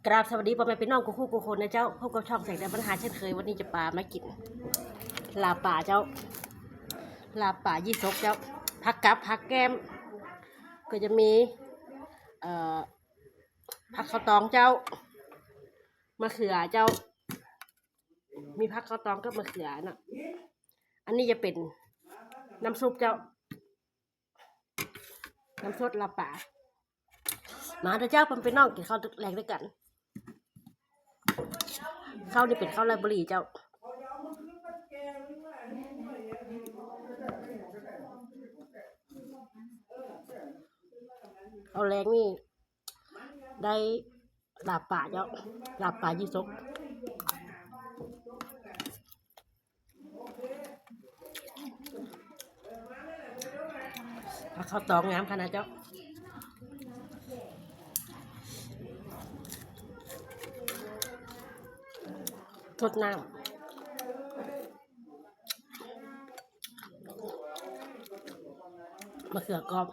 ກາບສະຫວັດດີພໍ່ແມ່ພີ່ນ້ອງທຸກໆຄົນນະເຈົ້າ, ພົບກັບຊ່ອງແສງແດນບັນຫາເຊັ່ນເຄີຍ. ວັນນີ້ຈະພາມາກິນລາບປາເຈົ້າ, ລາບປາຍີ່ສົກເຈົ້າ, ຜັກກັບ ຜັກແກ້ມ ກໍຈະມີ ເອີ ຜັກເຂົ້າຕອງເຈົ້າ, ມະເຂືອເຈົ້າ, ມີຜັກເຂົ້າຕອງກັບມະເຂືອເນາະ. ອັນນີ້ຈະເປັນນ້ຳຊຸບເຈົ້າ, ນ້ຳຊົດລາບປາ. ມາເດີເຈົ້າ ພໍ່ແມ່ພີ່ນ້ອງ ກິນເຂົ້າແລງດ້ວຍກັນ. ເຂົ້ານີ້ເປັນເຂົ້າໄລບຣາຣີເຈົ້າ, ເຂົ້າແລງນີ້ ໄດ້ລາບປາເຈົ້າ, ລາບປາຍີ່ສົກ. ເຂົ້າຕອງງາມຂະໜາດເຈົ້າ, ທົດນ້ຳ. ມະເຂືອກອບ.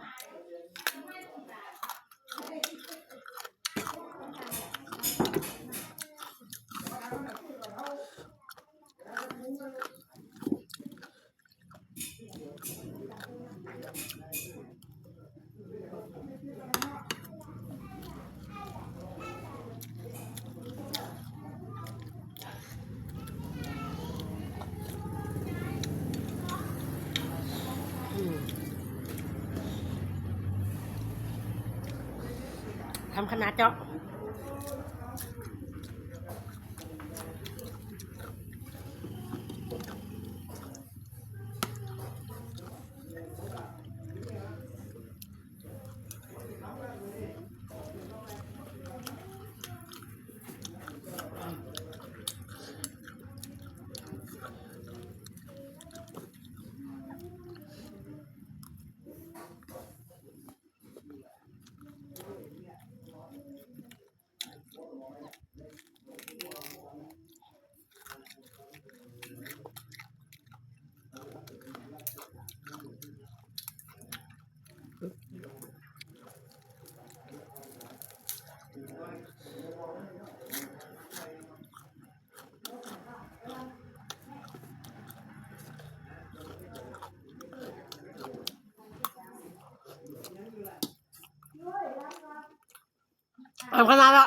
ອືມ ທຳຂະໜາດເຈາະ. ເອົາຂະໜາດລະ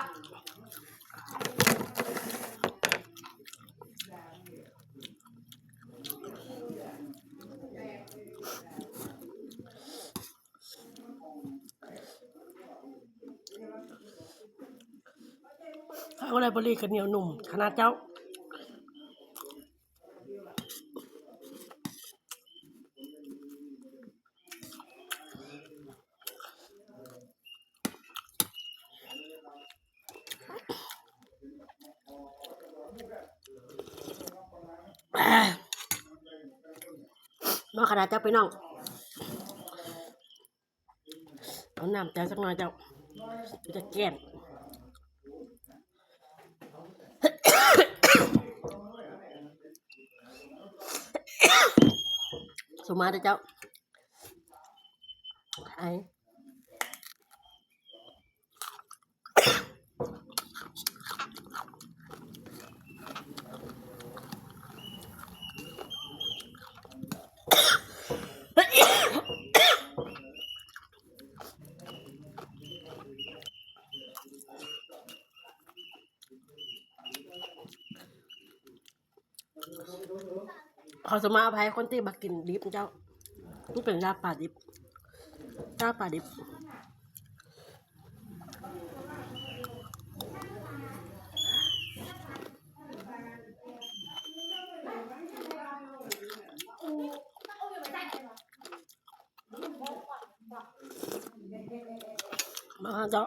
ເອົາໄດ້ບໍ່ລີ້ ກະໜຽວໜຸ່ມຂະໜາດເຈົ້າ. ເນາະ ຂະໜາດເຈົ້າ ພີ່ນ້ອງ. ເອົານ້ຳໃສ່ຈັກໜ່ອຍເຈົ້າ ຈະແກ້ນ. ສຸມມາເດີເຈົ້າ ໄອ. ຂໍສະມາອະໄພຄົນທີ່ບໍ່ກິນດິບເຈົ້າ. ມັນເປັນລາບປາດິບ ລາບປາດິບ. ມາເຈົ້າ.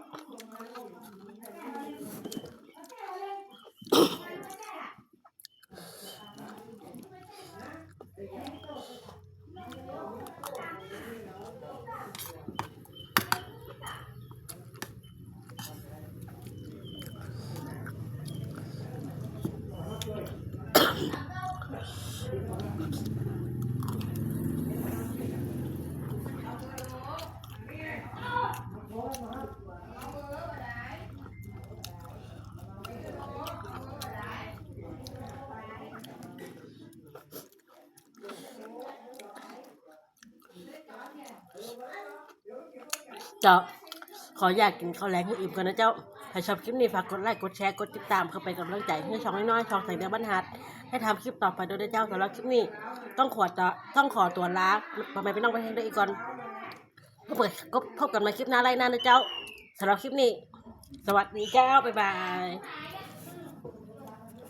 ເ ເຈົ້າ ຂໍຢາກກິນເຂົ້າແລງໃຫ້ອີ່ມກ່ອນນະເຈົ້າ. ໃຜຊອບຄລິບນີ້ ຝາກກົດໄລ ກົດແຊ ກົດຕິດຕາມ ເພື່ອເປັນກຳລັງໃຈໃຫ້ຊ່ອງນ້ອຍໆ ຊ່ອງແສງເດືອນບັນຫັດ ໃຫ້ທຳຄລິບຕໍ່ໄປດ້ວຍເດີເຈົ້າ. ສຳລັບຄລິບນີ້ ຕ້ອງຂໍຕົວ ຕ້ອງຂໍຕົວລາພໍ່ແມ່ພີ່ນ້ອງໄປພຽງເທົ່ານີ້ກ່ອນ. ພົບກັນ ພົບກັນໃໝ່ຄລິບໜ້າໄລຍ໌ໜ້າເດີເຈົ້າ. ສຳລັບຄລິບນີ້ ສະຫວັດດີເຈົ້າ ບາຍບາຍ.